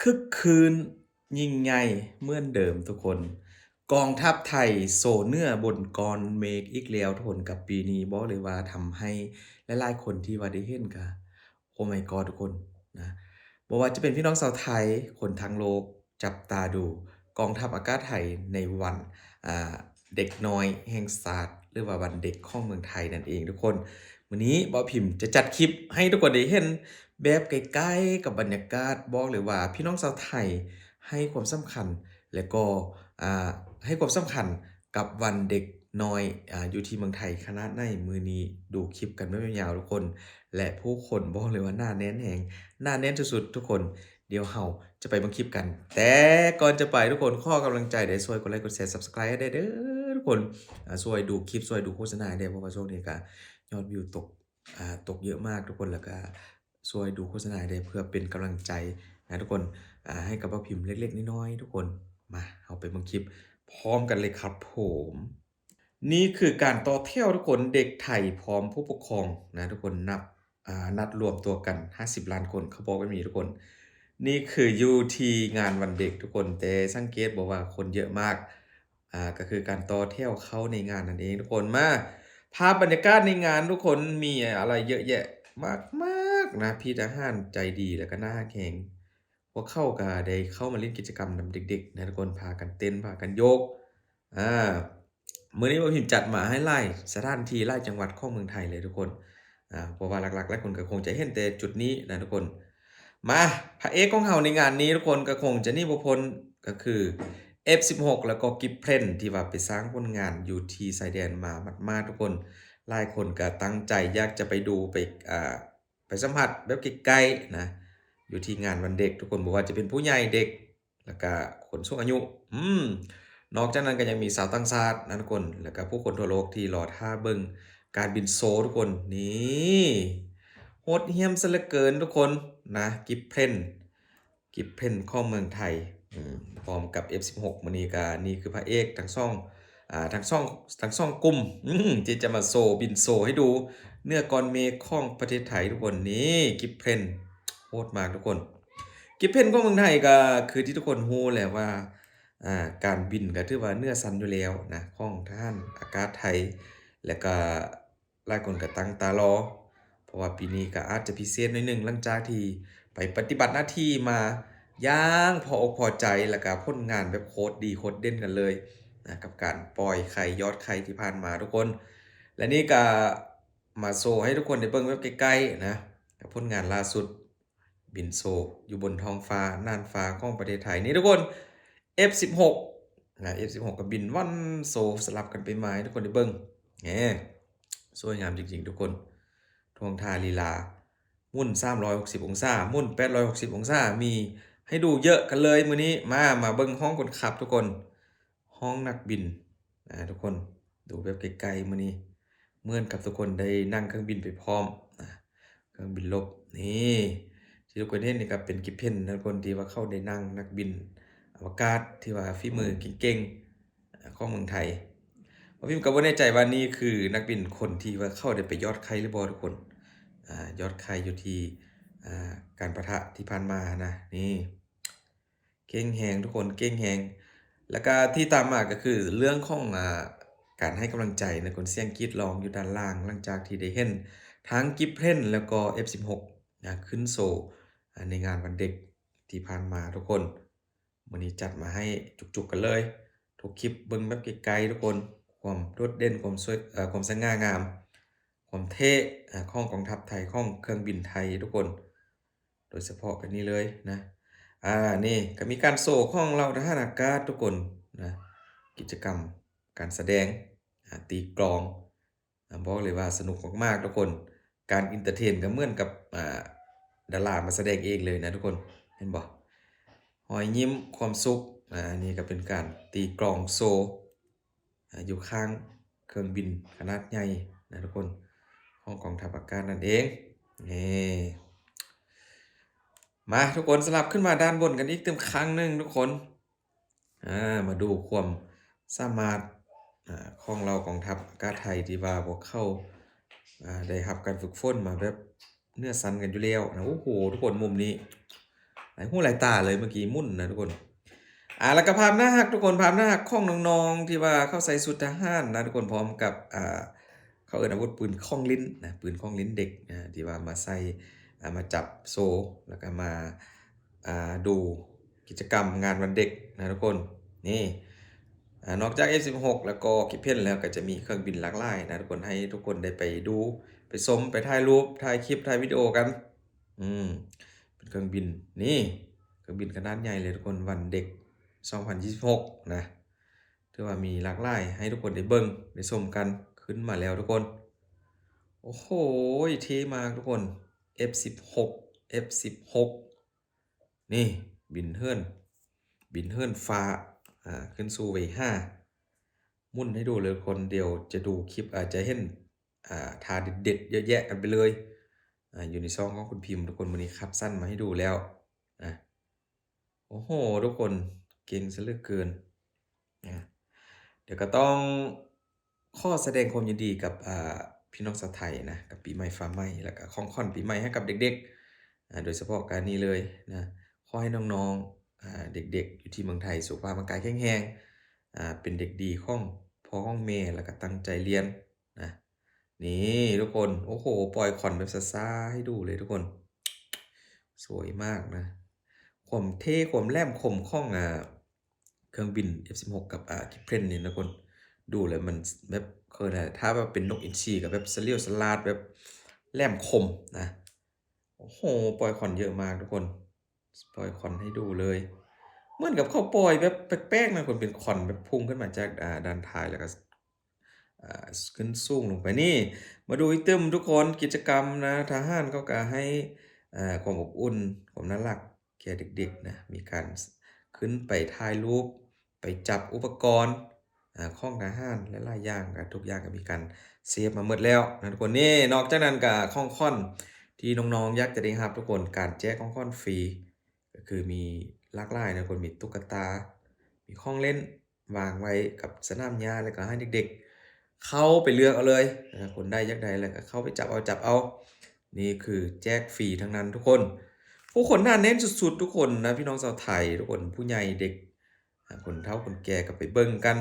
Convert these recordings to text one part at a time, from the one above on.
ຄຶກຄື້ນຍິ່ງໃຫຍ່ເໝືອນເດີມທຸກຄົນ. ກອງທັບໄທໂຊເໜືອບົນກ້ອນເມກອີກແລ້ວທຸກຄົນ ກັບປີນີ້ ບອກເລີຍວ່າທຳໃຫ້ຫຼາຍໆຄົນທີ່ວ່າໄດ້ເຫັນກະ Oh my god ທຸກຄົນນະ. ບໍ່ວ່າຈະເປັນພີ່ນ້ອງຊາວໄທ, ຄົນທັງໂລກຈັບຕາດູກອງທັບອາກາດໄທໃນວັນ ອ່າ ເດັກນ້ອຍແຫ່ງຊາດ ຫຼືວ່າວັນເດັກຂອງເມືອງໄທນັ້ນເອງທຸກຄົນ. ມື້ນີ້ບ່າວພິມຈະຈັດຄລິບໃຫ້ທຸກຄົນໄດ້ເຫັນແບບໃກ້ໆກັບບັນຍາກາດ. ບອກເລີຍວ່າພີ່ນ້ອງຊາວໄທໃຫ້ຄວາມສຳຄັນ ແລະກໍ ອ່າ ໃຫ້ຄວາມສຳຄັນກັບວັນເດັກນ້ອຍ ອ່າ ຢູ່ທີ່ເມືອງໄທຂະໜາດໃດ. ມື້ນີ້ດູຄລິບກັນແບບຍາວໆທຸກຄົນ ແລະຜູ້ຄົນບອກເລີຍວ່າໜາແໜ້ນແຮງ ໜາແໜ້ນສຸດໆທຸກຄົນ. ດຽວເຮົາຈະໄປເບິ່ງຄລິບກັນ ແຕ່ກ່ອນຈະໄປທຸກຄົນ ຂໍກຳລັງໃຈໄດ້ ຊ່ວຍກົດໄລກົດແຊ Subscribe ໃຫ້ໄດ້ເດີທຸກຄົນ. ອ່າ ຊ່ວຍດູຄລິບ ຊ່ວຍດູໂຄສະນາໃຫ້ໄດ້ ເພາະວ່າຊ່ວງນີ້ກະຍອດວິວຕົກ ອ່າ ຕົກເຍອະມາກທຸກຄົນ. ແລ້ວກະຊ່ວຍດູໂຄສະນາໃຫ້ໄດ້ ເພື່ອເປັນກຳລັງໃຈນະທຸກຄົນ ອ່າ ໃຫ້ກັບບ່າວພິມເລັກໆນ້ອຍໆທຸກຄົນ. ມາ ເຮົາໄປເບິ່ງຄລິບພ້ອມກັນເລີຍຄັບຜົມ. ນີ້ຄືການຕໍ່ແຖວທຸກຄົນ ເດັກໄທພ້ອມຜູ້ປົກຄອງນະທຸກຄົນ ນັບ ອ່າ ນັດລວມຕົວກັນຫ້າສິບລ້ານຄົນ ເຂົາບອກແບບນີ້ທຸກຄົນ. ນີ້ຄືຢູ່ທີ່ງານວັນເດັກທຸກຄົນ ແຕ່ສັງເກດບໍ່ວ່າຄົນເຍອະມາກ. ອ່າ ກໍຄືການຕໍ່ແຖວເຂົ້າໃນງານນັ້ນເອງທຸກຄົນ. ມາ ພາບບັນຍາກາດໃນງານທຸກຄົນ ມີອະໄລເຍອະແຍະມາກໆນະ ພີ່ທະຫານໃຈດີ ແລ້ວກໍໜ້າຮັກແຮງ. ພວກເຂົາກໍໄດ້ເຂົ້າມາຫຼິ້ນກິດຈະກຳນຳເດັກໆນະທຸກຄົນ ພາກັນເຕັ້ນ ພາກັນໂຍກ. ອ່າ ມື້ນີ້ບ່າວພິມຈັດມາໃຫ້ຫຼາຍສະຖານທີ່ ຫຼາຍຈັງຫວັດຂອງເມືອງໄທເລີຍທຸກຄົນ. ອ່າ ເພາະວ່າຫຼັກໆຫຼາຍຄົນກໍຄົງຈະເຫັນແຕ່ຈຸດນີ້ນະທຸກຄົນ. ມາ ພະເອກຂອງເຮົາໃນງານນີ້ທຸກຄົນ ກໍຄົງຈະໜີບໍ່ພົ້ນ ກໍຄື ເອັຟສິບຫົກ ແລ້ວກໍກິບເພຣນ ທີ່ວ່າໄປສ້າງຜົນງານຢູ່ທີ່ຊາຍແດນມາໝາດໆທຸກຄົນ. ຫຼາຍຄົນກໍຕັ້ງໃຈຢາກຈະໄປດູ ໄປ ອ່າ ໄປສຳຜັດແບບໃກ້ໆນະ ຢູ່ທີ່ງານວັນເດັກທຸກຄົນ. ບໍ່ວ່າຈະເປັນຜູ້ໃຫຍ່ ເດັກ ແລ້ວກະຄົນສູງອາຍຸ ອືມ ນອກຈາກນັ້ນກໍຍັງມີຊາວຕ່າງຊາດນະທຸກຄົນ ແລ້ວກະຜູ້ຄົນທົ່ວໂລກທີ່ລໍຖ້າເບິ່ງການບິນໂຊທຸກຄົນ. ນີ້ ໂຫດຫ້ຽມຊະເຫຼືອເກີນທຸກຄົນນະ ກິບເພຣນ ກິບເພຣນຂອງເມືອງໄທ ອືມ ພ້ອມກັບ ເອັຟສິບຫົກ ມື້ນີ້ກະ ນີ້ຄືພະເອກທັງສອງ ອ່າ ທັງສອງ ທັງສອງກຸ່ມ ອືມ ທີ່ຈະມາໂຊ ບິນໂຊໃຫ້ດູເໜືອກ້ອນເມກຂອງປະເທດໄທທຸກຄົນ. ນີ້ ກິບເພຣນ ໂຫດມາກທຸກຄົນ. ກິບເພຣນຂອງເມືອງໄທກໍຄືທີ່ທຸກຄົນຮູ້ແຫຼະວ່າ ອ່າ ການບິນກໍຖືວ່າເໜືອຊັ້ນຢູ່ແລ້ວນະ ຂອງທະຫານອາກາດໄທ ແລ້ວກໍຫຼາຍຄົນກໍຕັ້ງຕາລໍ ເພາະວ່າປີນີ້ກໍອາດຈະພິເສດໜ້ອຍໜຶ່ງ ຫຼັງຈາກທີ່ໄປປະຕິບັດໜ້າທີ່ມາຢ່າງພໍອົກພໍໃຈ ແລ້ວກໍຜົນງານແບບໂຄດດີໂຄດເດັ່ນກັນເລີຍນະ ກັບການປ່ອຍໄຂ່ ຍອດໄຂ່ທີ່ຜ່ານມາທຸກຄົນ. ແລະນີ້ກໍມາໂຊໃຫ້ທຸກຄົນໄດ້ເບິ່ງແບບໃກ້ໆນະ ກັບຜົນງານລ່າສຸດ ບິນໂຊຢູ່ບົນທ້ອງຟ້ານ່ານຟ້າຂອງປະເທດໄທນີ້ທຸກຄົນ. ເອັຟສິບຫົກ ນະ ເອັຟສິບຫົກ ກໍບິນວ່ອນໂຊສະຫຼັບກັນໄປມາໃຫ້ທຸກຄົນໄດ້ເບິ່ງ. ແໝ ສວຍງາມຈິງໆທຸກຄົນ ທ່ວງທ່າລີລາ ໝູນສາມຮ້ອຍຫົກສິບອົງສາ ໝູນແປດຮ້ອຍຫົກສິບອົງສາ ມີໃຫ້ດູເຍອະກັນເລີຍມື້ນີ້. ມາ ມາເບິ່ງຫ້ອງຄົນຂັບທຸກຄົນ ຫ້ອງນັກບິນ ອ່າ ທຸກຄົນ ດູແບບໃກ້ໆມື້ນີ້ ເໝືອນກັບທຸກຄົນໄດ້ນັ່ງເຄື່ອງບິນໄປພ້ອມນະ ເຄື່ອງບິນລົບ. ນີ້ ທີ່ທຸກຄົນເຫັນນີ້ກໍເປັນກິບເພຣນນະທຸກຄົນ ທີ່ວ່າເຂົາໄດ້ນັ່ງນັກບິນອະວະກາດທີ່ວ່າຝີມືເກັ່ງໆ ຂອງເມືອງໄທ. ບ່າວພິມກໍບໍ່ແນ່ໃຈວ່ານີ້ຄືນັກບິນຄົນທີ່ວ່າເຂົາໄດ້ໄປຍອດໄຂ່ຫຼືບໍ່ທຸກຄົນ ອ່າ ຍອດໄຂ່ຢູ່ທີ່ ອ່າ ການປະທະທີ່ຜ່ານມານະ. ນີ້ ເກັ່ງແຮງທຸກຄົນ ເກັ່ງແຮງ. ແລ້ວກະທີ່ຕາມມາກໍຄືເລື່ອງຂອງ ອ່າ ການໃຫ້ກຳລັງໃຈນະ ຄົນສຽງກຣີດຮ້ອງຢູ່ດ້ານຫຼັງ ຫຼັງຈາກທີ່ໄດ້ເຫັນທັງກິບເພຣນ ແລ້ວກໍ ເອັຟສິບຫົກ ນະ ຂຶ້ນໂຊ ອ່າ ໃນງານວັນເດັກທີ່ຜ່ານມາທຸກຄົນ. ມື້ນີ້ຈັດມາໃຫ້ຈຸກໆກັນເລີຍ ທຸກຄລິບເບິ່ງແບບໃກ້ໆທຸກຄົນ ຄວາມໂດດເດັ່ນ ຄວາມສວຍ ເອີ ຄວາມສະຫງ່າງາມ ຄວາມເທ່ ອາ ຂອງກອງທັບໄທ ຂອງເຄື່ອງບິນໄທທຸກຄົນ. ໂດຍສະເພາະກັນນີ້ເລີຍນະ ອ່າ ນີ້ກໍມີການໂຊຂອງເຫຼົ່າທະຫານອາກາດທຸກຄົນນະ ກິດຈະກຳການສະແດງ ອ່າ ຕີກລອງ ອ່າ ບອກເລີຍວ່າສະໜຸກມາກໆທຸກຄົນ. ການເອັນເຕີເທນກໍເໝືອນກັບ ອ່າ ດາລາມາສະແດງເອງເລີຍນະທຸກຄົນ ເຫັນບໍ່? ຮອຍຍິ້ມ ຄວາມສຸກ ອ່າ ອັນນີ້ກໍເປັນການຕີກລອງໂຊ ອ່າ ຢູ່ຂ້າງເຄື່ອງບິນຂະໜາດໃຫຍ່ນະທຸກຄົນ ຂອງກອງທັບອາກາດນັ້ນເອງ. ນີ້ ມາທຸກຄົນ ສະຫຼັບຂຶ້ນມາດ້ານບົນກັນອີກຕື່ມຄັ້ງໜຶ່ງທຸກຄົນ ອ່າ ມາດູຄວາມສາມາດ ອ່າ ຂອງເຫຼົ່າກອງທັບອາກາດໄທ ທີ່ວ່າພວກເຂົາ ອ່າ ໄດ້ຮັບການຝຶກຝົນມາແບບເໜືອຊັ້ນກັນຢູ່ແລ້ວນະ. ໂອ້ໂຫ ທຸກຄົນ ມຸມນີ້ ໄລ ຫຼາຍຫູຫຼາຍຕາເລີຍ ເມື່ອກີ້ໝຸ່ນນະທຸກຄົນ. ອ່າ ແລ້ວກໍພາບໜ້າຮັກທຸກຄົນ ພາບໜ້າຮັກຂອງນ້ອງໆ ທີ່ວ່າເຂົາໃສ່ຊຸດທະຫານນະທຸກຄົນ ພ້ອມກັບ ອ່າ ເຂົາເອີ້ນອາວຸດປືນຂອງຫຼິ້ນນະ ປືນຂອງຫຼິ້ນເດັກນະ ທີ່ວ່າມາໃສ່ ອ່າ ມາຈັບໂຊ ແລ້ວກໍມາ ອ່າ ດູກິດຈະກຳງານວັນເດັກນະທຸກຄົນ. ນີ້ ອ່າ ນອກຈາກ ເອັຟສິບຫົກ ແລ້ວກໍກິບເພັນແລ້ວ ກໍຈະມີເຄື່ອງບິນຫຼາກຫຼາຍນະທຸກຄົນ ໃຫ້ທຸກຄົນໄດ້ໄປດູ ໄປຊົມ ໄປຖ່າຍຮູບ ຖ່າຍຄລິບ ຖ່າຍວິດີໂອກັນ. ອືມ ເປັນເຄື່ອງບິນ ນີ້ ເຄື່ອງບິນຂະໜາດໃຫຍ່ເລີຍທຸກຄົນ ວັນເດັກ ສອງພັນຊາວຫົກ ນະ. ຖືວ່າມີຫຼາກຫຼາຍໃຫ້ທຸກຄົນໄດ້ເບິ່ງໄດ້ຊົມກັນ. ຂຶ້ນມາແລ້ວທຸກຄົນ. ໂອ້ໂຫ ເທ່ມາກທຸກຄົນ ເອັຟສິບຫົກ ເອັຟສິບຫົກ ນີ້ ບິນເຫີນ ບິນເຫີນຟ້າ ອ່າ ຂຶ້ນສູ່ເວຫາ. ໝຸ່ນໃຫ້ດູເລີຍທຸກຄົນ ດຽວຈະດູຄລິບ ອາ ຈະເຫັນ ອ່າ ທ່າເດັດໆ ເຍອະແຍະກັນໄປເລີຍ ອ່າ ຢູ່ໃນຊ່ອງຂອງຄຸນພິມທຸກຄົນ. ມື້ນີ້ຄັດສັນມາໃຫ້ດູແລ້ວນະ. ໂອ້ໂຫ ທຸກຄົນ ເກັ່ງຊະເຫຼືອເກີນ. ອ່າ ດຽວກໍຕ້ອງ ຂໍສະແດງຄວາມຍິນດີກັບ ອ່າ ພີ່ນ້ອງຊາວໄທນະ ກັບປີໃໝ່ຟ້າໃໝ່ ແລ້ວກໍຂອງຂວັນປີໃໝ່ໃຫ້ກັບເດັກໆ ອ່າ ໂດຍສະເພາະການນີ້ເລີຍນະ. ຂໍໃຫ້ນ້ອງໆ ອ່າ ເດັກໆ ຢູ່ທີ່ເມືອງໄທ ສຸຂະພາບຮ່າງກາຍແຂງແຮງ ອ່າ ເປັນເດັກດີຂອງພໍ່ຂອງແມ່ ແລ້ວກໍຕັ້ງໃຈຮຽນນະ. ນີ້ທຸກຄົນ ໂອ້ໂຫ ປ່ອຍຂວັນແບບຊ້າໆ ໃຫ້ດູເລີຍທຸກຄົນ ສວຍມາກນະ. ຄວາມເທ່ ຄວາມແຫຼມຄົມຂອງ ອ່າ ເຄື່ອງບິນ ເອັຟສິບຫົກ ກັບ ອ່າ ກິບເພັນນີ້ນະທຸກຄົນ ດູແລ້ວມັນແບບ ເຂົາເອີ້ນວ່າ ຖ້າແບບເປັນນົກອິນຊີກໍແບບສະຫຼຽວສະຫຼາດ ແບບແຫຼມຄົມນະ. ໂອ້ໂຫ ປ່ອຍຂວັນເຍອະມາກທຸກຄົນ ປ່ອຍຂວັນໃຫ້ດູເລີຍ ເໝືອນກັບເຂົາປ່ອຍແບບແປກໆນະທຸກຄົນ ເປັນຂວັນແບບພຸ່ງຂຶ້ນມາຈາກ ອ່າ ດ້ານທ້າຍ ແລ້ວກໍ ອ່າ ຂຶ້ນສູງລົງໄປ. ນີ້ ມາດູອີກຕື່ມທຸກຄົນ ກິດຈະກຳນະ ທະຫານເຂົາກໍໃຫ້ ອ່າ ຄວາມອົບອຸ່ນ ຄວາມໜ້າລັກ ແກ່ເດັກໆນະ ມີການ ສ- ຂຶ້ນໄປຖ່າຍຮູບ ໄປຈັບອຸປະກອນ ອາ ຂອງທະຫານຫຼາຍໆຢ່າງ ກະທຸກຢ່າງກະມີການເຊຟມາໝົດແລ້ວນະທຸກຄົນ. ນີ້ ນອກຈາກນັ້ນກະຂອງຂວັນທີ່ນ້ອງໆຢາກຈະໄດ້ຮັບທຸກຄົນ ການແຈກຂອງຂວັນຟຣີ ກະຄືມີຫຼາກຫຼາຍນະທຸກຄົນ ມີຕຸກກະຕາ ມີຂອງຫຼິ້ນ ວາງໄວ້ກັບສະໜາມຫຍ້າ ແລ້ວກໍໃຫ້ເດັກໆເຂົ້າໄປເລືອກເອົາເລີຍນະ ຄົນໃດຢາກໄດ້ແລ້ວກໍເຂົ້າໄປຈັບເອົາ ຈັບເອົາ. ນີ້ຄືແຈກຟຣີທັງນັ້ນທຸກຄົນ. ຜູ້ຄົນໜາແໜ້ນສຸດໆທຸກຄົນນະ ພີ່ນ້ອງຊາວໄທທຸກຄົນ ຜູ້ໃຫຍ່ເດັກ ອາ ຄົນເຖົ້າຄົນແກ່ກໍໄປເບິ່ງກັນ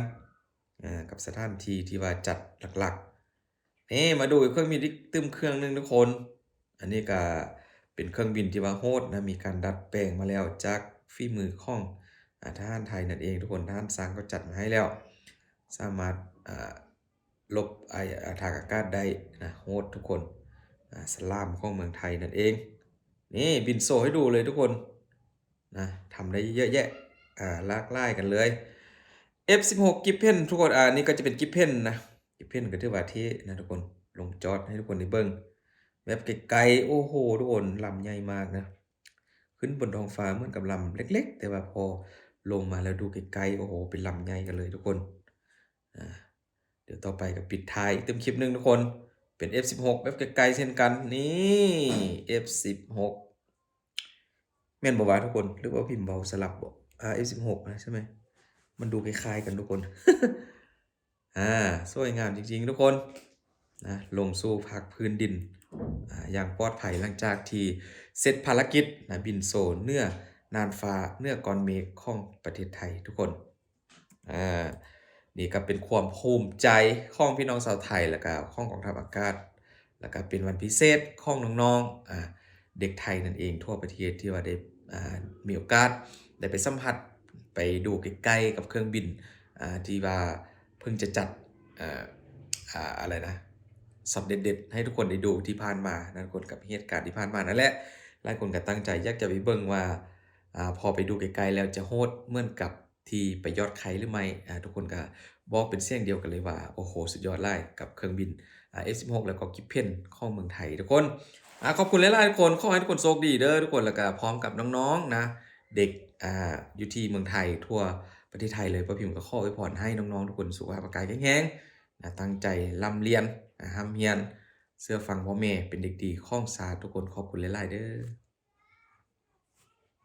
ອາ ກັບສະຖານທີ່ທີ່ວ່າຈັດຫຼັກໆ. ນີ້ ມາດູອີກເຄື່ອງບິນອີກຕື່ມເຄື່ອງໜຶ່ງທຸກຄົນ. ອັນນີ້ກະເປັນເຄື່ອງບິນທີ່ວ່າໂຫດນະ ມີການດັດແປງມາແລ້ວຈາກຝີມືຂອງ ອາ ທະຫານໄທນັ້ນເອງທຸກຄົນ. ທະຫານຊ່າງກໍຈັດມາໃຫ້ແລ້ວ ສາມາດ ອາ ຫຼົບ ອາ ອາ ທາງອາກາດໄດ້ນະ ໂຫດທຸກຄົນ. ອາ ສະຫຼາມຂອງເມືອງໄທນັ້ນເອງ. ນີ້ ບິນໂຊໃຫ້ດູເລີຍທຸກຄົນນະ ທຳໄດ້ເຍອະແຍະ ອາ ຫຼາກຫຼາຍກັນເລີຍ. ເອັຟສິບຫົກ ກິບເພັນທຸກຄົນ. ອາ ນີ້ກໍຈະເປັນກິບເພັນນະ ກິບເພັນກໍຖືວ່າເທ່ນະທຸກຄົນ ລົງຈອດໃຫ້ທຸກຄົນໄດ້ເບິ່ງແບບໄກໆ. ໂອ້ໂຫ ທຸກຄົນ ລຳໃຫຍ່ມາກນະ ຂຶ້ນບົນທ້ອງຟ້າເໝືອນກັບລຳເລັກໆ ແຕ່ວ່າພໍລົງມາແລ້ວດູໃກ້ໆ ໂອ້ໂຫ ເປັນລຳໃຫຍ່ກັນເລີຍທຸກຄົນ. ອາ ດຽວຕໍ່ໄປກໍປິດທ້າຍອີກຕື່ມຄລິບໜຶ່ງທຸກຄົນ ເປັນເອັຟສິບຫົກແບບໃກ້ໆເຊັ່ນກັນ. ນີ້ ເອັຟສິບຫົກ ແມ່ນບໍ່ວະທຸກຄົນ ຫຼືວ່າພິມເວົ້າສະຫຼັບບໍ່? ອາ ເອັຟສິບຫົກນະ ໃຊ່ໄໝ? ມັນດູຄ້າຍໆກັນທຸກຄົນ. ອາ ສວຍງາມຈິງໆທຸກຄົນນະ ລົງສູ່ພາກພື້ນດິນ ອາ ຢ່າງປອດໄພ ຫຼັງຈາກທີ່ເສັດພາລະກິດນະ ບິນໂຊເໜືອນ່ານຟ້າ ເໜືອກ້ອນເມກຂອງປະເທດໄທທຸກຄົນ. ອາ ນີ້ກໍເປັນຄວາມພູມໃຈຂອງພີ່ນ້ອງຊາວໄທ ແລ້ວກໍຂອງກອງທັບອາກາດ ແລ້ວກໍເປັນວັນພິເສດຂອງນ້ອງໆ ອາ ເດັກໄທນັ້ນເອງທົ່ວປະເທດ ທີ່ວ່າໄດ້ ອາ ມີໂອກາດໄດ້ໄປສຳຜັດ ໄປດູໃກ້ໆກັບເຄື່ອງບິນ ອາ ທີ່ວ່າເພິ່ງຈະຈັດ ອາ ອາ ອາ ອະໄລນະ ຊັອດເດັດໆໃຫ້ທຸກຄົນໄດ້ດູທີ່ຜ່ານມານະ ທຸກຄົນ ກັບເຫດການທີ່ຜ່ານມານັ້ນແຫຼະ. ຫຼາຍຄົນກໍຕັ້ງໃຈຢາກຈະໄປເບິ່ງວ່າ ອາ ພໍໄປດູໃກ້ໆແລ້ວຈະໂຫດເໝືອນກັບ ທີ່ໄປຍອດໄຄຫຼືໄໝ? ອາ ທຸກຄົນກໍບອກເປັນສຽງດຽວກັນເລີຍວ່າ ໂອ້ໂຫ ສຸດຍອດຫຼາຍກັບເຄື່ອງບິນ ອາ ເອັຟສິບຫົກ ແລ້ວກໍກິບເພັນຂອງເມືອງໄທທຸກຄົນ. ອາ ຂອບຄຸນຫຼາຍໆທຸກຄົນ ຂໍໃຫ້ທຸກຄົນໂຊກດີເດີທຸກຄົນ ແລ້ວກໍພ້ອມກັບນ້ອງໆນະ ເດັກ ອາ ຢູ່ທີ່ເມືອງໄທ ທົ່ວປະເທດໄທເລີຍ. ປ້າພິມກໍຂໍອວຍພອນໃຫ້ນ້ອງໆທຸກຄົນສຸຂະພາບຮ່າງກາຍແຂງແຮງນະ ຕັ້ງໃຈລ່ຳລຽນ ອາ ຮ່ຳຮຽນ ເຊື່ອຟັງພໍ່ແມ່ ເປັນເດັກດີຂອງຊາດທຸກຄົນ. ຂອບຄຸນຫຼາຍໆເດີ.